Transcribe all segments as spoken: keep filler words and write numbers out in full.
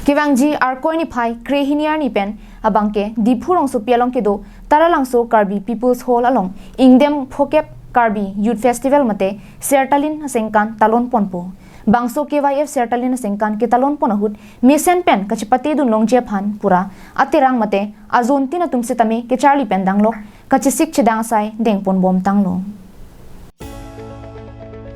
Kevangji Arkoi niphai krehini arni pen abangke Diphu rongsopi along kedo Taralangso Karbi People's Hall along ingdeng phokep Karbi Youth Festival mate Sertalin asengkan talon ponpo. Bangso K Y F Sertalin asengkan ketalon pon ahut mesen pen kachepate dunlongji aphan pura aterang mate ajontin atum sitame kecharli pen danglok kachesik chedang asai dengpon bomtanglo.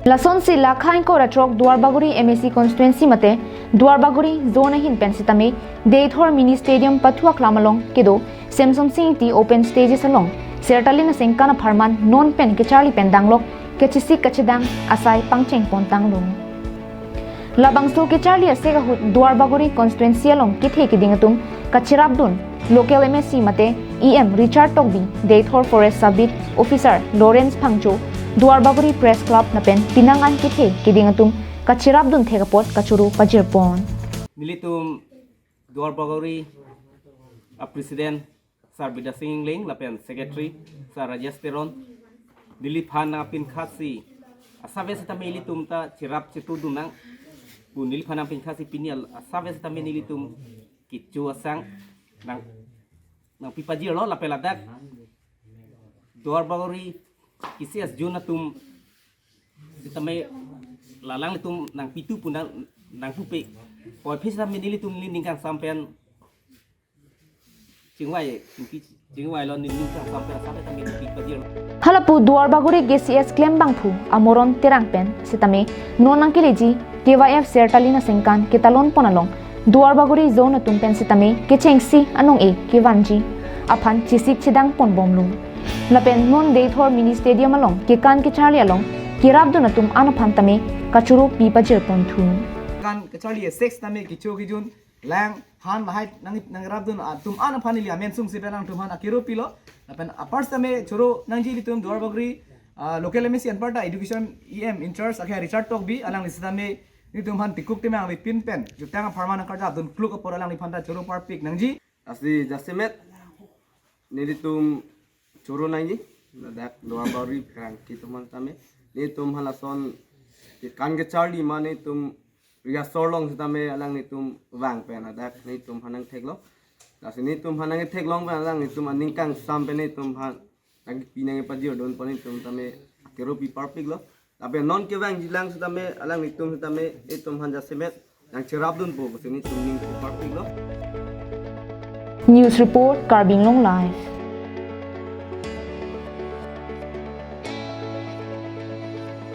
Lasonsi lakha ingkoi ra throk Duarbagori M A C constituency mate Duarbagori zone ahin pen sitame Deithor Mini Stadium pathu aklam along kedo Semsonsing Ingti open stages along Sertalin asengkan apharman non pen kecharli pen danglok kachesik kachedang asai pangcheng pontanglo. Labangso kecharli asek ahut Duarbagori constituency along kethe keding atum kacherapdun local M A C mate E M Richard Tokbi, Deithor Forest Sub Beat Officer Lawrence Phangcho, Duarbagori Press Club lapen penang an kethe keding atum kacherapdun thek apot kachoro pajirpon. Nelitum Duarbagori a President Sir Bidya Sing Engleng lapen Secretary Sir Rajesh Teron, neliphan nangpinkhatsi asave sitame ilitum ta cherap chetudun nang pu neliphan nangpinkhatsi pini al- asave sitame nelitum kecho asang nang nangpipajirlo lapen ladak Duarbagori K C S zone atum sitame lalang ilitum nangpitu pu nang nangpupe. Puvoiphit sitame nelitum neli ning kangsam pen chingvai, chingvailo neli ning kangsam pen asave sitame neli pajir. Halapu Duarbagori K C S klembangphu Amoron Terang pen sitame non nangkeleji K Y F Sertalin asengkan ketalon pon along Duarbagori zone atum pen sitame kechengsi anong-e kevanji aphan chesik chedang ponbomlo. Lapen non Deithor Mini Stadium along kekan kecharli along kerapdun atum an aphan tame kachoro pi pajirponthu. Kan kecharli asek sitame kecho kejun lang han lahai nang nangrapdun atum an aphan ili amen sungsi pen nangtum aphan akero pilo. Lapen apar sitame choro nangji ilitum Duarbagori, ah, local M A C anparta education E M in charge akhai Richard Tokbi alangli sitame nelitum aphan tikuk timang avepin pen jutang apharman nangkarjapdun kluk apor alangliphan ta choro parpik nangji. Lasi jasemet nelitum choro nangji ladak Duarbagori pherangke atum aphan sitame nelitum halason kekan kecharli ma nelitum rehearsal along sitame alanglitum vang pen ladak nelitum aphan nangtheklo. Lasi nelitum aphan nangtheklong pen alanglitum aning kangsam pen nelitum aphan nangpi nangpajirdun pon nelitum tame akero pi parpiklo. Lapen non kevangjilang sitame alanglitum sitame nelitum aphan jasemet nangcherapdunpo pusi nelitum ning parpiklo. News report, Karbi Anglong Live.